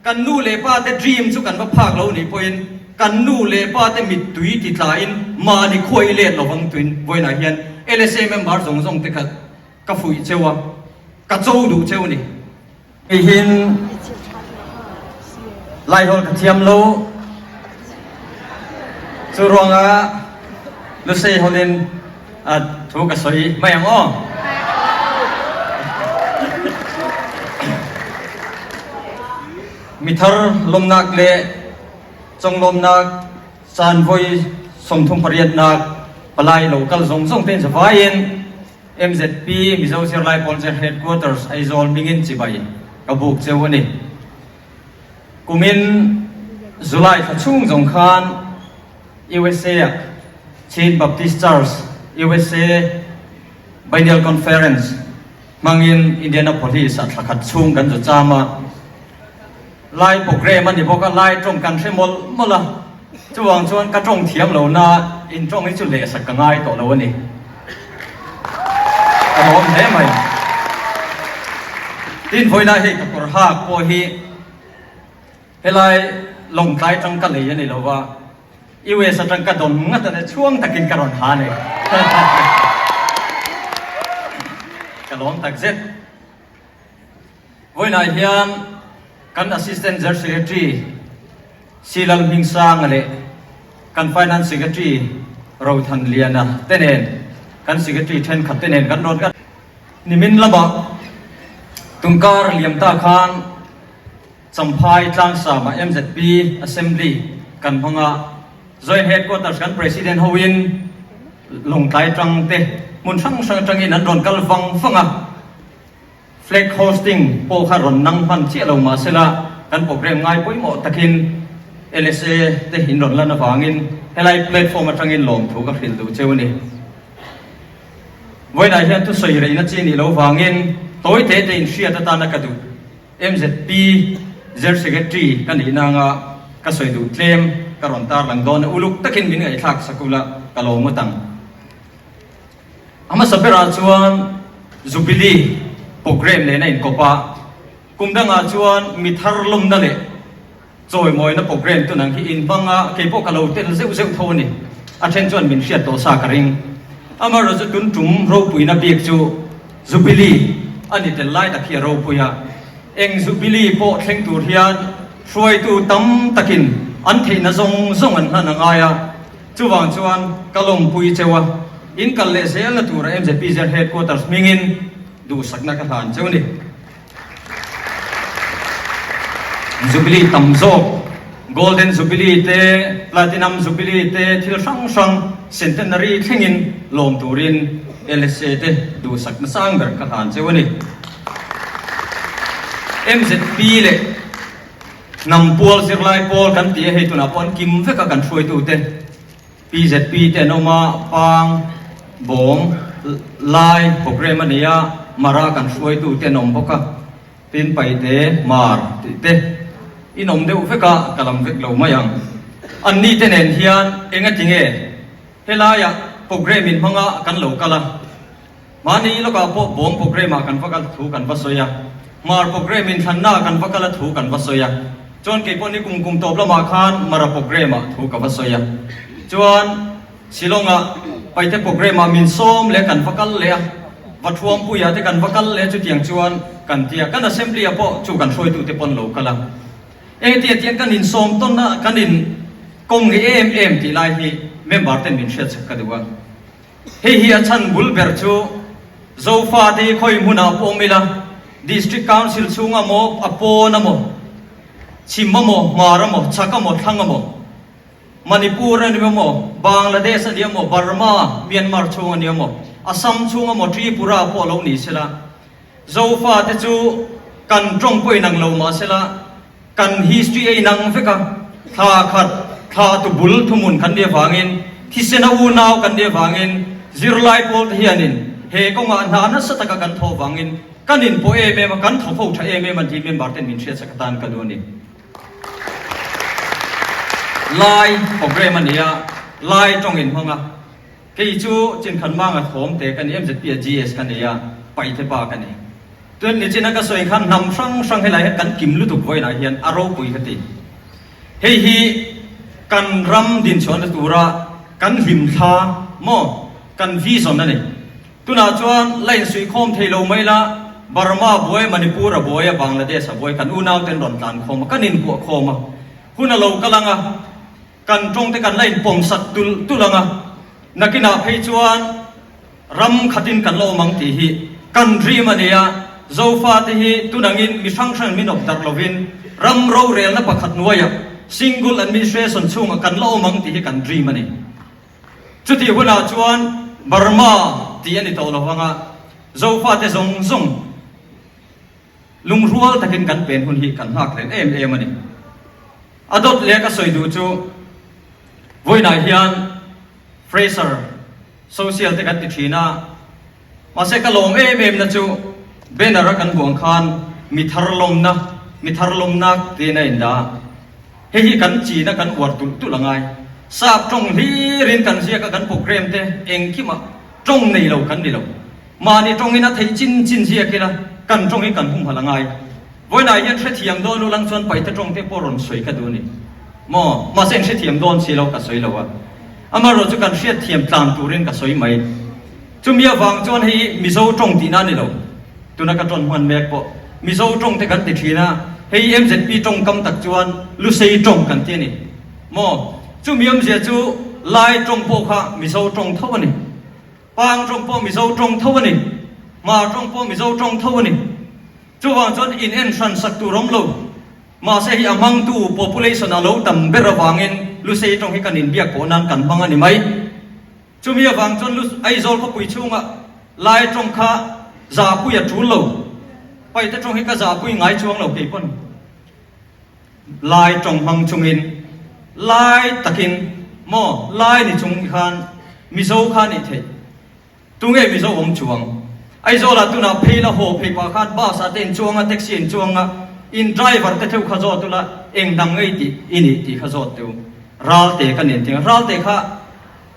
Kan nu leh pa te dream chu kan va phak lo nih pawhin kan nu leh pa te mittui ti tlain mahni khuai let lovang tuin vawiinah hian LSA member zawng zawng te kha ka fuih cheu a, ka cho duh cheu a ni. Keihin Laihawl ka thiam lo, chu ruangah Lusei hawlin thu ka sawi mai ang aw. Mithar lawmnak le conglawmnak caan voi 38nak palai lo kal zong zong tein zavai in MZP Mizo Zirlai Pawl Cer Headquarters Aizawl mingin chibai ka buk cheu ani. Kumin July thla chung zong khan USA ah Chin Baptist Church USA Biennial Conference hmangin Indianapolis ah thla khat chung kan zu cham a. Lai program a ni bawk a, Lai tawng kan hre mawlh mawlh a, chuvang chuan ka tawng thiam lo na in tawng hi chu lehsak ka ngai tawh lo a ni. Ka lawm hle mai. Tin vawilah hei ka kawr hak pawh hi helai Lawngtlai tang ka lei a ni lo va, US atang ka dawn ngat a ni, chhuang takin ka rawn ha a ni. Ka lawm takzet. Vawiinah hian kan Assistant General Secretary Si Lal Hmingsanga leh kan Finance Secretary Rothan Liana te nen kan Secretary thenkhat te nen kan rawn kal. Nimin lamah tungkar liam ta khan Champhai Tlangsama mzp Assembly kan hmang a, Joint Headquarters kan President hoin Lawngtlai tang te hmun hrang hrang atangin an rawn kal vang vang a. Flag hosting pawh kha rawn nang hman chiah lo mah sela, kan programme ngai pawimawh takin LSA te in rawn lan avangin helai platform atangin lawmthu ka hrilh duh cheu a ni. Vawiinah hian thusawi reihna chi nih lo vangin tawi te te in hriat atana ka duh MZP Zer Secretary ka nihna anga ka sawi duh tlem ka rawn tarlang dawn a, uluk takin min ngaihthlak sak ula ka lo ngawt ang. A hmasa berah chuan Jubilee programme nen a inkawp a, kum dangah chuan mi thar lawmna leh chawimawina programme tun ang hi inhmang a, kei pawh ka lo tel zeuh zeuh tho a ni. A then chuan min hriat tawh sa ka ring. Amaherawhchu chu tun tum ropuina bik chu Jubilee a ni tel lai tak hi a ropui a, eng Jubilee pawh thleng tur hian hruaitu tam takin an theihna zawng zawng an hlan a ngai a, Chuvang chuan ka lawmpui cheu a, in kal leh zelna tura MZPZ Headquarters hmingin duhsakna ka hlan cheu a ni. Jubilee tam zawk, Golden Jubilee te, Platinum Jubilee te, thil hrang hrang Centenary thlengin lawm turin LSA te duhsakna sang ber ka hlan cheu a ni. MZP leh. Hnam pual zirlai pawl kan ti a, hei tunah pawh an kim vek a kan hruaitute PZP te an awm a, Pang, Bawng, Lai programme a nei a, Mara kan hruaitute an awm bawk a, tin Paite, Mar tih te in awm deuh vek a, ka lam vek lo mai ang. Anni te nen hian engatinge helaiah programme in hmanga kan lo kal a, Mahni lawkah pawh bawng programme-ah kan va kal thu kan va sawi a, Hmar programme inthlannaah kan va kal a thu kan va sawi a, chuan kei pawh ni kum kum tawp lamah khan Mara programme-ah thu ka va sawi a, chuan Shillong-ah Paite programme-ah min sawm leh kan va kal leh a, Vathuampuiah te kan va kal leh a chutiang chuan kan ti a, kan assembly-ah pawh chu kan hruaitute pawn lo kal a. Engtiah tiang kan insawm tawn a, kan in kawng nge em em tih lai hi member ten min hriatchak ka duh a. Hei hi a chhan bul ber chu Zofate hi khawi hmunah pawh awm ila, District Council chhunga maw, a pawn a maw, chhim a maw, hmar a maw, chhak a maw, thlang a maw, Manipur a ni maw, Bangladesh a ni maw, Burma, Myanmar chhung a ni maw, Assam chhung a maw, Tripura pawh lo ni sela, Zofate chu kan tawng pawh inang lo mah sela, Kan history a inang vek a, thla khat, thla tu bul thuhmun kan nih avangin, thisena unau kan nih avangin, zirlai pawl te hianin he kawngah hna nasa taka kan thawh avangin kan inpawh em em a, kan thawk ho tha em em an tih member ten min hriatsak atan ka duh a ni. Lai programme a ni a, Lai tawng inhmang a, kei chu Chinkhanmanga thawm te ka ni, MZP a GS ka ni a, Paihte pa ka ni. Chuan nichina ka sawi khan hnam hrang hrang helai hian kan kim lutuk vawiinah hian a ropui ka ti. Hei hi kan ram dinchhuahna tura kan hlimthla maw kan vision a ni. Tunah chuan la insuihkhawm thei lo mai la, Burma buai, Manipur a buai a, Bangladesh a buai, kan unauten rawn tlan khawm a, kan inkuah khawm a, hun a lo kal ang a, kan tawngte kan la inpawmsak tulh tulh ang a, nakinah phei chuan ram khatin kan la awm ang tih hi kan dream a ni a, Zofate hi tunangin mi hrang hrangin min awp darh lovin ram rorelna pakhat hnuaiah single administration chhungah kan la awm ang tih hi kan dream a ni. Chutih hunah chuan Burma tih a ni tawh lo vang a, Zofate zawng zawng lungrual takin kan pen hun hi kan nghak reng em em a ni. A dawt leh ka sawi duh chu vawiinah hian Fraser Social te kan ti thin a, mahse ka lawm em em na chu banner a kan buang khan mi thar lawmna, mi thar lawmna tiin a indah a. Hei hi kan china kan uar tulh tulh a ngai. Sap tawng hlirin kan ziak a kan program te engkimah tawng nei lo kan ni lo. Mahni tawngin a theih chin chin ziak ila kan tawng hi kan humhalh a ngai. Vawiinah hian hrethiam dawn ulang chuan paihte tawng te pawh rawn sawi ka duh a ni maw? Mahse in hrethiam dawn si lo ka sawi lo a. Amaherawhchu chu kan hriatthiam tlan turin ka sawi mai. Chumi avang chuan hei Mizo tawng tihna a ni lo. Tuna ka tawn hman mek pawh Mizo tawng te kan ti thin a, hei MZP tawngkam tak chuan Lusei tawng kan ti a ni maw? Chumi awmzia chu Lai tawng pawh kha Mizo tawng tho a ni, Pang tawng pawh Mizo tawng tho a ni, Hmar tawng pawh Mizo tawng tho a ni. Chuvang chuan in en hran sak tur awm lo. Mahse hei a hmangtu population a lo tam ber avangin Lusei tawng hi kan inbiak pawh nan kan hmang a ni mai. Chumi avang chuan Lus Aizawl khawpui chhunga Lai tawng kha zahpui a tul lo. Paite tawng hi ka zahpui ngai chuang lo kei pawn. Lai tawng hmang chungin Lai takin maw Lai ni chung khan Mizo kha nih theih. Tunge Mizo awm chuang? Aizawlah tunah phei la haw phei pah khan bus ah te in chuang a, taxi in chuang a, in driver te theuh kha zawt ula eng dang ngei tih i nih tih kha zawt teu. Ralte ka nen ting a, Ralte kha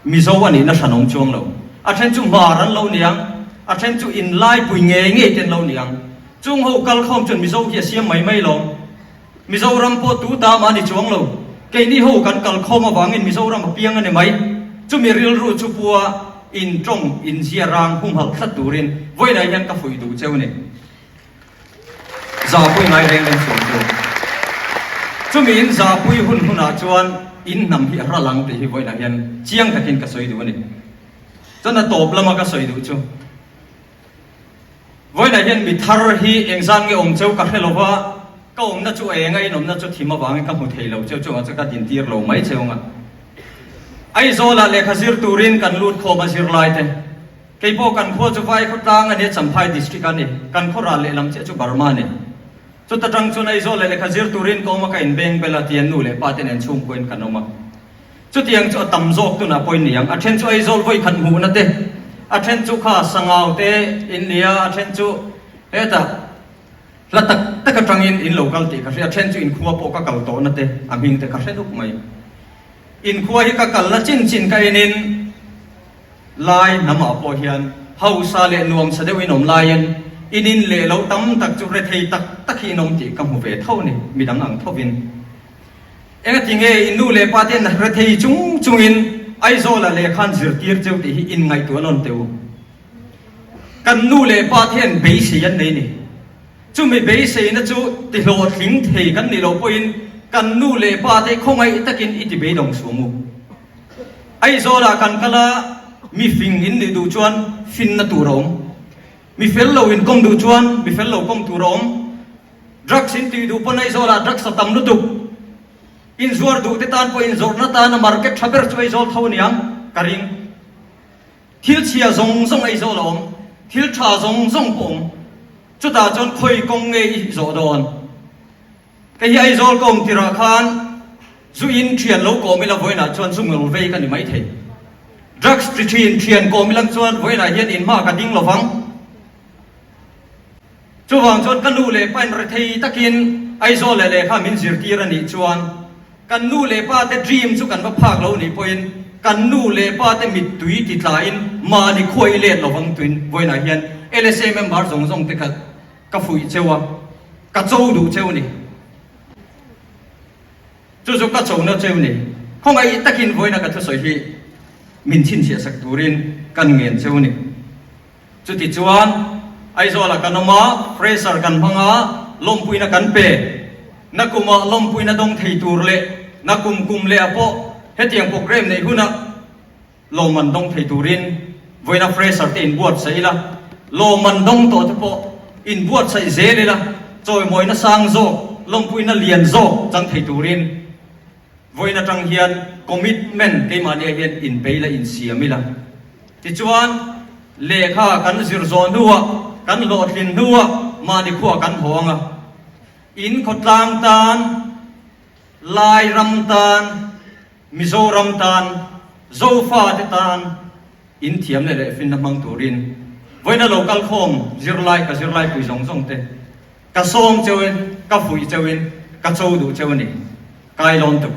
Mizo a nihna hran awm chuang lo. A then chu hmar an lo niang, a then chu in laipui ngei ngei te an lo niang. Chung ho kal khawm chuan Mizo hi a siam mai mai lawm. Mizoram pawh tu ta mah a ni chuang lo. Keini ho kan kal khawm avangin Mizoram a piang a ni mai. Chumi rilru chu pua in tawng in zia rang humhalh tlat turin vawiinah hian ka fuih duh cheu ni. Zahpui ngai reng reng chuang chu. Chumi in zahpui hun hunah chuan in hnam hi a ral ang tih hi vawiinah hian chiang takin ka sawi duh a ni. Chuan a tawp lama ka sawi duh chu vawiinah hian mi thar hi engzan nge awm cheu ka hre lo va, ka awmna chu eng a inawmna chu thim avangin ka hmu thei lo cheu chungah chuan ka dintir lo mai cheu anga. Aizawlah lehkha zir turin kan lut khawm a zirlai te. Kei pawh kan khua chu Vai khawtlang a nia, Champhai district a ni. Kan khaw ral lehlam chiah chu Burma a ni. Chuta tang chuan Aizawl leh lehkha zir turin ka awm a, ka inbeng bel a, tian nu leh pa te nen chhungkuain kan awm a. Chutiang chu a tam zawk tunah pawhin ni ang. A then chu Aizawl vawi khat hmuhna te, a then chu kha Sangau te in nia, a then chu hetah hla tak tak atangin in lo kal tih ka hria, a then chu inkhua pawh ka kal tawhna te, a hming te ka hre nuk mai. Inkhua hi ka kalna chin chin ka enin, Lai hnamah pawh hian hausa leh nuamsa deuh in awm laiin in in leh lo tam tak chu rethei tak tak hi in awm tih ka hmu ve tho a ni, midang ang thovin. Engati nge in nu leh pa ten rethei chung chungin Aizawla lehkha an zirtir cheu tih hi in ngaihtuah nawn teh u. Kan nu leh pa te hian beisei an nei ni. Chumi beiseina chu tihlawhtling thei kan nih loh pawhin kan nu leh pa te khawngaih takin i ti beidawng suam u. Aizawlah kan kal a, mi fing in nih duh chuan finna tur a awm. Mi fel lo in kawm duh chuan mi fel lo kawm tur a awm. Drugs in tih duh pawn Aizawlah drugs a tam lutuk. Inzuar duh te tan pawh inzawrhna tana market tha ber chu Aizawl tho aniang ka ring. Thil chhia zawng zawng Aizawl a awm, thil tha zawng zawng pawh awm. Chutah chuan khawi kawng nge i zawh dawn? Kei hi Aizawl ka awm tirah khan zu in thian lo kawm ila vawiinah chuan zu ngawl vei ka ni maithei. Drugs ti thin thian kawm ilang chuan vawiinah hian in hma ka ding lovang. Chuvang chuan ka nu leh pa in rethei takin Aizawl leh lehkha min zirtir a nih chuan kan nu leh pa te dream chu kan va phak lo nih pawhin kan nu leh pa te mittui ti tlain mahni khuai let lovang tuin vawiinah hian LSA member zawng zawng te kha. Ka fuih cheu a, ka cho duh cheu ni. Chu chu ka chona cheu ni. Khawngaih takin vawiina ka thusawi hi min chhinchhiah sak turin kan ngen cheu ni. Chutichuan, Aizawlah kan awm a, fresher kan hmang a, lawmpuina kan pe. Nakumah lawmpuina dawng thei tur leh nakum kum leh ah pawh hetiang programme neih hunah lawmman dawng thei turin vawiina fresher te inbuatsaih ila, lawmman dawng tawh te pawh inbuatsaih zel ila, chawimawina sang zawk, lawmpuina lian zawk chang thei turin vawiin atang hian commitment keimahniah hian inpei la insiam ila. Tichuan, lehkha kan zir zawh hnuah, kan hlawhtlin hnuah mahni khuah kan haw ang a, in khawtlang tan, Lai ram tan, Mizoram tan, Zofa te tan in thiam leh leh finna hmang turin vawiina lo kal khawm zirlai ka zirlai pui zawng zawng te ka sawm cheuin ka fuih cheuin ka cho duh cheu a ni. Kai lawn tuk.